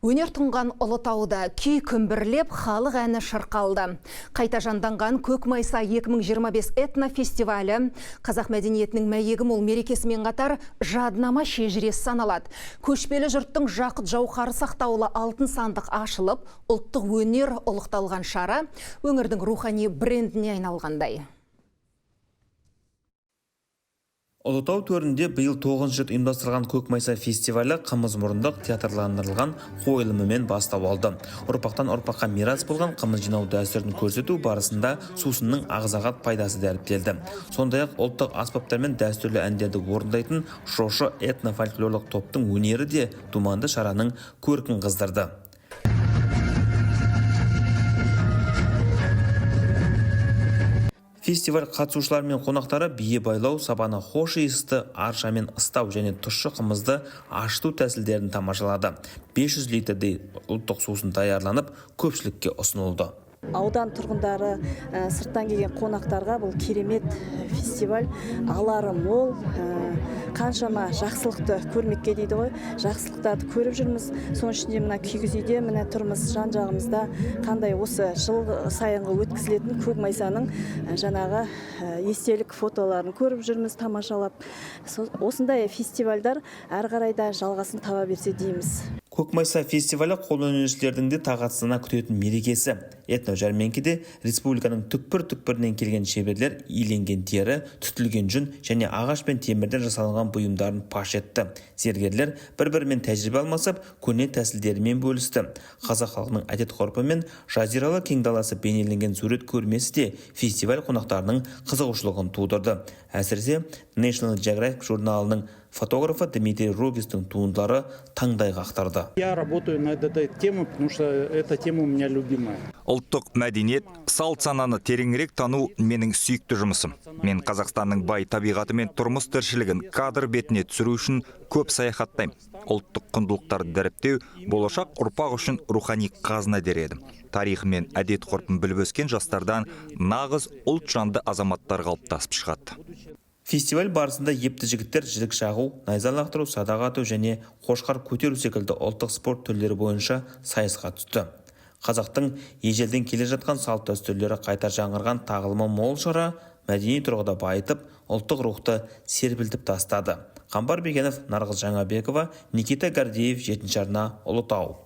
Өнер тұнған Ұлытауда күй күмбірлеп, халық әні шырқалды. Қайта жанданған Көк майса 2025 этнофестивалі қазақ мәдениетінің мәйегі мол мерекесімен қатар жаднама шежіресі саналады. Көшпелі жұрттың жақұт жауһары сақтаулы алтын сандық ашылып, ұлттық өнер ұлықталған шара өңірдің рухани брендіне айналғандай. Ұлытау төрінде биыл 9 рет ұйымдастырылған Көк майса фестивалі қымыз мұрындық театрландырылған қойылымымен бастау алды. Ұрпақтан ұрпаққа мирас болған қымыз жинау дәстүрін көрсету барысында сусынның ағзаға пайдасы дәріптелді. Сондай-ақ ұлттық аспаптар мен дәстүрлі әндерді орындайтын Жошы этно-фольклорлық топтың өнері де думанды шараның көркін қыздырды. Фестиваль қатысушылары мен қонақтары бие байлау, сабаны хош иісті аршамен ыстау және тұщы қымызды ашыту тәсілдерін тамашалады. 500 литрдей ұлттық сусын даярланып, көпшілікке ұсынылды. Аудан тұрғындары, сырттан келген қонақтарға бұл керемет фестиваль, алары мол, қаншама жақсылықты көрмекке дейді ғой, жақсылықтарды көріп жүрміз. Соның ішінде мына киіз үйде міне тұрмыз, жан жағымызда қандай осы жыл сайынғы өткізілетін Көк майсаның жаңағы естелік фотоларын көріп жүрміз, тамашалап. Осындай фестивальдар әрі қарай да жалғасын таба берсе дейміз. Көк майса фестивалі қолөнершілердің де тағатсыздана күтетін мерекесі. Этно жәрмеңкеде республиканың түкпір-түкпірінен келген шеберлер иленген тері, түтілген жүн және ағаш пен темірден жасалынған бұйымдарын паш етті. Зергерлер бір-бірімен тәжірибе алмасып, көне тәсілдерімен бөлісті. Қазақ халқының әдет-ғұрпы мен жазиралы кең даласы бейнеленген сурет көрмесі де фестиваль қонақтарының қызығушылығын тудырды. Әсіресе National Geographic журналының фотографы Дмитрий Рогистің туындылары таңдай қақтырды. Я работаю над этой темой, потому что эта тема у меня любимая. Ұлттық мәдениет, салт сананы тереңірек тану менің сүйікті жұмысым. Мен Қазақстанның бай табиғаты мен тұрмыс тіршілігін кадр бетіне түсіру үшін көп саяхаттаймын. Ұлттық құндылықтарды дәріптеу болашақ ұрпақ үшін рухани қазына дер едім. Тарихы мен әдет ғұрпын біліп өскен жастардан нағыз ұлт жанды азаматтар қалыптасып шығады. Фестиваль барысында епті жігіттер жілік шағу, найза лақтыру, садақ ату және қошқар көтеру секілді ұлттық спорт түрлері бойынша сайысқа түсті. Қазақтың ежелден келе жатқан салт дәстүрлері қайта жаңғырған тағылымы мол шара мәдени тұрғыда байытып, ұлттық рухты серпілтіп тастады. Қамбар Бекенов, Нарғыз Жаңабекова, Никита Гордеев, жетінші арна, Ұлытау.